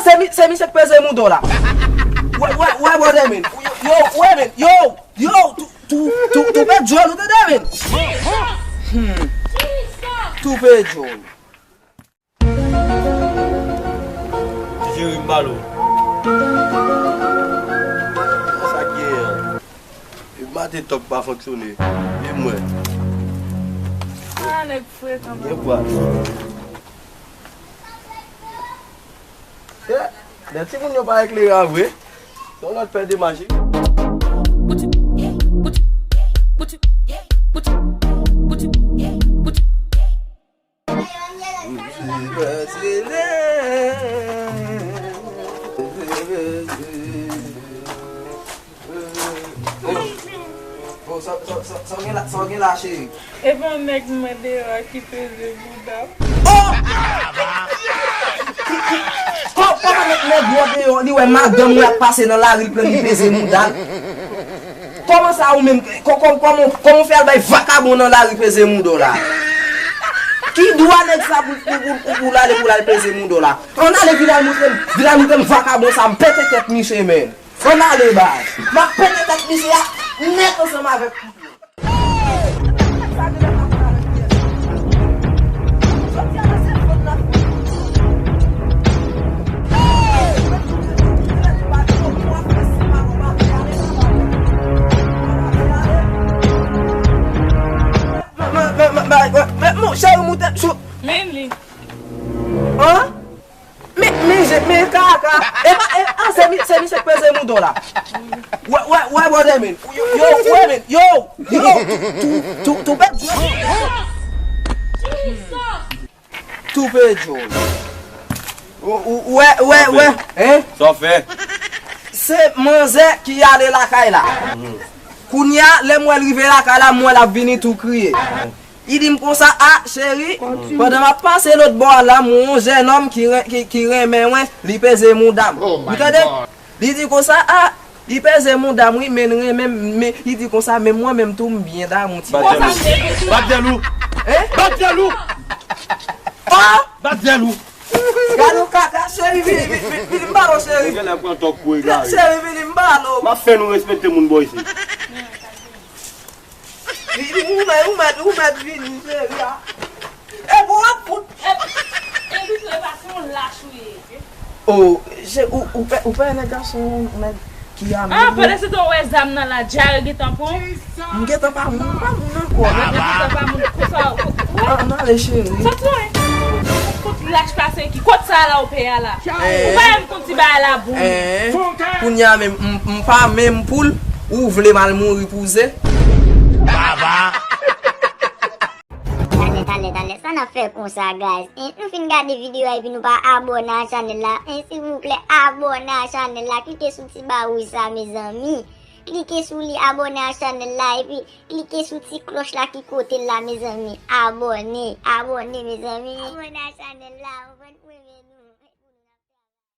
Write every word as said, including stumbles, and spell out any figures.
Se mi-, se misye k peze mouda w la. Wè, wè, wè, brother, man. Yo, yo, wè, man. Yo, yo, tou, tou, tou, tou pè djòl ou tande, man. Hmm. Tou pè djòl. Jerry Malo. Sa k genyen an? E maten tòk pa fonksyone. E mwen. Ah, nèg frekan. Gen pwa. Eh, men timoun yo pa eklere a vre. Se yon lòt pè de maji. Oh, sa, sa, sa, sa w gen la, sa w gen la, cheri? E pa yon nèg mwen deyò a ki peze bouda m. Oh! Kò-, kòman nèg, nèg mwen deyò, li wè madanm mwen ap pase nan lari, l pran li peze mouda l? Kòman sa ou menm, kò-, kò-, kòman, kòman w fè al bay vakabon nan lari peze mouda w la? Ki dwa nèg sa pou, pou, pou, pou, pou l ale, pou l al peze mouda w la? Ann ale, vin al montre m, vin al montre m vakabon sa, m pete tèt misye, menm. Ann ale, baz. M ap pete tèt misye a nèt ansanm avèk kout mwen. Sa genlè pa fè avèk pyès. Jodi a la se fòt la fòt. Men, men, men, men, men, men, men, cheri, moute sou. Men li. An? Men, men, je, men, kaka. E pa, e, an, se mi-, se misye k peze mouda w la. Wè, wè, wè, brother, man. Yo, yo, wè, man. Yo, yo, tou, tou, tou, tou pè djòl. Tou pè djòl. Ou, ou, wè, wè, wè. Hein? Sa w fè? Se manzè ki ale lakay la. Kounye a, lè m wè l rive lakay la, m wè l ap vini tou kriye. Li di m konsa, "A, cheri, pandan m ap pase lòt bò a la, m wè yon jènòm ki ren-, ki, ki renmen mwen, li peze mouda m." Ou tande? Li di konsa, "A, li peze mouda m, wi, men l renmen m, men," li di konsa, "men mwen menm tou, m byen damou ti." Bat jèlou. Bat jèlou. Hein? Bat jèlou. Ah! Bat jèlou. Gade yon kaka, cheri, vini, vini, vini, vini, m ba w, cheri. Ou genlè pran tòk pou egare. Cheri, vini, m ba w. M ap fè nou respekte moun bò isit. Vini, ou mèt, ou mèt, ou mèt vini, cheri a. E pou w ap fout. E, e, Epi tou, e pa se yon lach ou ye. Oh, je, ou, ou pè, ou pè nèg gason, nèg ki a... Ah, pandan se tan w wè zam nan la, dyare gentan pran w. M gentan pa moun, m pa moun ankò. Ou gentan pa moun, konsa, ou, ou, ou, ah, m ale, cheri. Sòti non, hein. Kot lach pase ki, kot sa la ou pè a la? Eh. Ou pa menm konn ti bagay la bon. Eh. Kounye a menm, m, m pa menm poul, ou vle m al mouri pou ze? Baba. Talè, talè, talè, sa n ap fè konsa, guys? Hein, nou fin gade videyo a epi nou pa abòne a chanèl la. Hein, silvouplè, abòne a chanèl la. Klike sou ti ba wouj sa, mezanmi. Klike sou li, abòne a chanèl la, epi klike sou ti klòch la ki kote l la, mezanmi. Abòne, abòne, mezanmi. Abòne a chanèl la, ou konprann?